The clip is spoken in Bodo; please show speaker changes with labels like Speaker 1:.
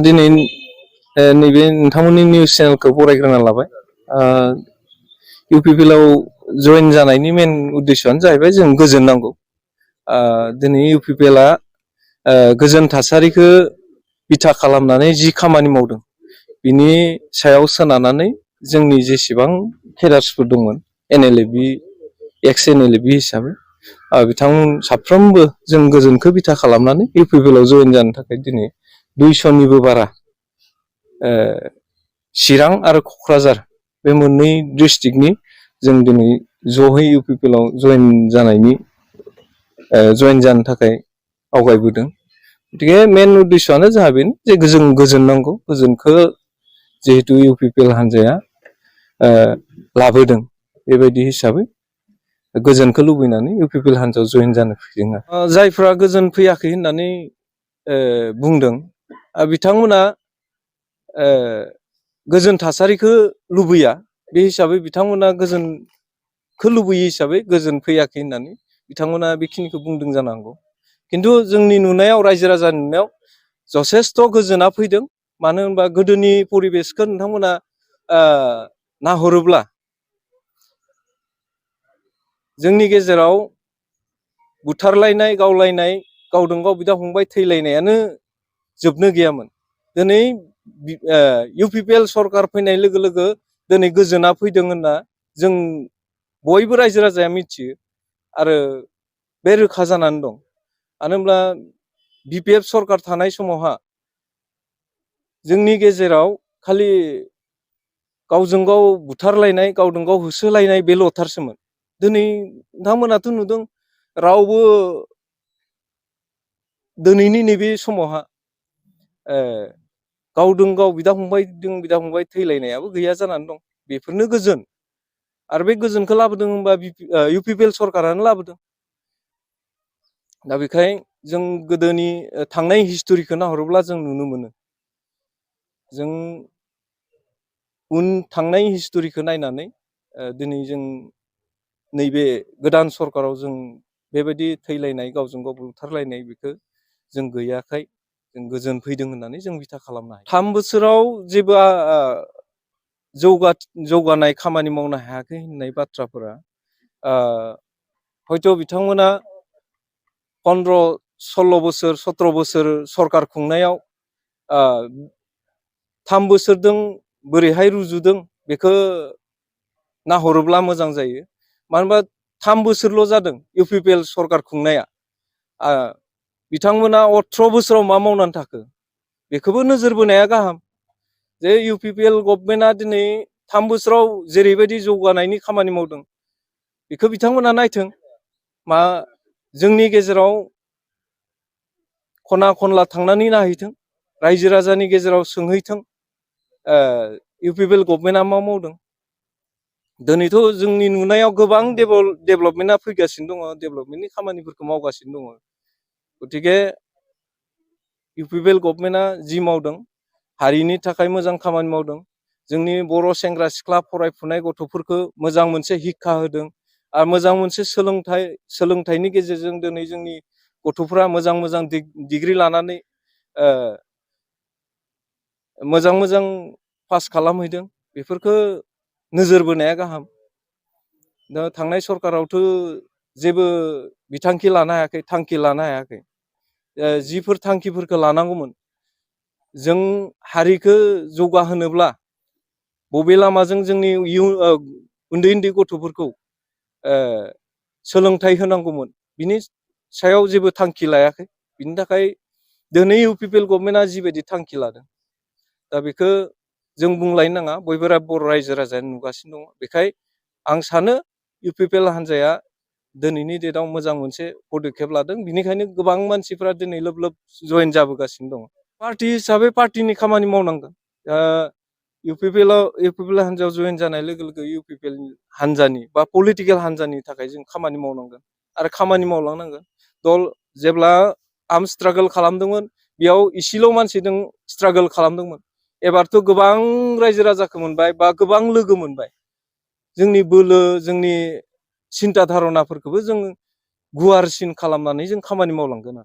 Speaker 1: दिनै नैबे नोंथांमोननि निउस चेनेलखौ बरायग्रोना लाबाय। UPPL आव जयेन जानायनि मेन उद्देश्यआनो जाहैबाय जों गोजोन नांगौ। दिनै UPPL आ गोजोन थासारिखौ बिथा खालामनानै जि खामानि मावदों बिनि सायाव सोनारनानै जोंनि जेसेबां केडार्सफोर दंमोन NLFB एक्स NLFB हिसाबै बिथांमोन साफ्रोमबो जों गोजोनखौ बिथा खालामनानै UPPL आव जयेन जानो थाखाय दिनै 200निबो बारा चिरां आरो क'क्राझार बे मोननै डिस्ट्रिक्टनि जों दिनै ज'है UPPL आव जयेन जानो थाखाय आवगायबोदों। गतिके मेन उद्देश्यआनो जोंहा बेनो जे जों गोजोन नांगौ। गोजोनखौ जिहेतु UPPL हान्जाया लाबोदों बेबायदि हिसाबै गोजोनखौ लुबैनानै UPPL हान्जायाव जयेन जानो फैदों। जायफ्रा गोजोन फैयाखै होननानै बुंदों बिथांमोना गोजोन थासारिखौ लुबैया। बे हिसाबै बिथांमोना गोजोनखौ लुबैयो हिसाबै गोजोन फैयाखै होननानै बिथांमोना बेखिनिखौ बुंदों जानांगौ। खिन्थु जोंनि नुनायाव रायजो राजानि नुनायाव जथेस्थ' गोजोना फैदों। मानो होनबा गोदोनि परिबेसखौ नोंथांमोना नाहरोब्ला जोंनि गेजेराव बुथारलायनाय गावलायनाय गावजों गाव बिदा फंबाय थैलायनायानो जोबनो गैयामोन। दिनै UPPL सरकार फैनाय लोगो लोगो दिनै गोजोना फैदों होनना जों बयबो रायजो राजाया मिथियो आरो बे रोखा जानानै दं। मानो होनब्ला BPF सरकार थानाय समावहा जोंनि गेजेराव खालि गावजों गाव बुथारलायनाय गावजों गाव होसोलायनाय बेल'थारसोमोन। दिनै नोंथांमोनाथ' नुदों रावबो दिनैनि नैबे समावहा गावजों गाव बिदा फंबाय थैलायनायाबो गैया जानानै दं। बेफोरनो गोजोन। आरो बे गोजोनखौ लाबोदों होनबा UPPL सरकारानो लाबोदों। दा बेखायनो जों गोदोनि थांनाय हिस्ट'रिखौ नाहरोब्ला जों नुनो मोनो। जों थांनाय हिस्ट'रिखौ नायनानै दिनै जों नैबे गोदान सरकाराव जों बेबायदि थैलायनाय गावजों गाव बुथारलायनाय बेखौ जों गैयाखाय जों गोजोन फैदों होननानै जों बिथा खालामनो हायो। 3 बोसोराव जेबो जौगानाय खामानि मावनो हायाखै होननाय बाथ्राफोरा हयथ' बिथांमोना 15-16 बोसोर 17 बोसोर सरकार खुंनायाव 3 बोसोरजों बोरैहाय रुजुदों बेखौ नाहरोब्ला मोजां जायो। मानो होनबा 3 बोसोरल' जादों UPPL सरकार खुंनाया। बिथांमोना 18 बोसोराव मा मावनानै थाखो बेखौबो नोजोर बोनाया गाहाम। जे UPPL गभर्नमेन्टआ दिनै 3 बोसोराव जेरैबायदि जौगानायनि खामानि मावदों बेखौ बिथांमोना नायथों। जोंनि गेजेराव खना खनला थांनानै नायहैथों। रायजो राजानि गेजेराव सोंहैथों UPPL गभर्नमेन्टआ मा मावदों। दिनैथ' जोंनि नुनायाव गोबां डेभेलपमेन्टआ फैगासिनो दङ। डेभेलपमेन्टनि खामानिफोरखौ मावगासिनो दङ। गतिके UPPL गभर्नमेन्टआ जि मावदों हारिनि थाखाय मोजां खामानि मावदों। जोंनि बर' सेंग्रा सिख्ला फरायफुनाय गथ'फोरखौ मोजां मोनसे हिक्षा होदों आरो मोजां मोनसे सोलोंथाइनि गेजेरजों दिनै जोंनि गथ'फ्रा मोजां मोजां डिग्रि लानानै मोजां पास खालामहैदों। बेफोरखौ नोजोर बोनाया गाहाम। दा थांनाय सरकारावथ' जेबो बिथांखि लानो हायाखै, थांखि लानो हायाखै। जिफोर थांखिफोरखौ लानांगौमोन जों हारिखौ जौगाहोनोब्ला बबे लामाजों जोंनि उन्दै उन्दै गथ'फोरखौ सोलोंथाइ होनांगौमोन बिनि सायाव जेबो थांखि लायाखै। बिनि थाखाय दिनै UPPL गभर्नमेन्टआ जिबायदि थांखि लादों दा बेखौ जों बुंलायनो नाङा। बयबो बर' रायजो राजायानो नुगासिनो दङ। बेखाय आं सानो UPPL हान्जाया दिनैनि डेटआव मोजां मोनसे पदक्षेप लादों। बिनिखायनो गोबां मानसिफ्रा दिनै लोब लोब जयेन जाबोगासिनो दङ। पार्टि हिसाबै पार्टिनि खामानि मावनांगोन। UPPL हान्जायाव जयेन जानाय लोगो लोगो UPPL हान्जानि बा पलिटिकेल हान्जानि थाखाय जों खामानि मावनांगोन आरो खामानि मावलांनांगोन। जेब्ला आर्म स्ट्रागोल खालामदोंमोन बेयाव इसेल' मानसिजों स्ट्रागोल खालामदोंमोन। एबारथ' गोबां रायजो राजाखौ मोनबाय बा गोबां लोगो मोनबाय। जोंनि बोलो जोंनि सिन्था धारनाफोरखौबो जों गुवारसिन खालामनानै जों खामानि मावलांगोन।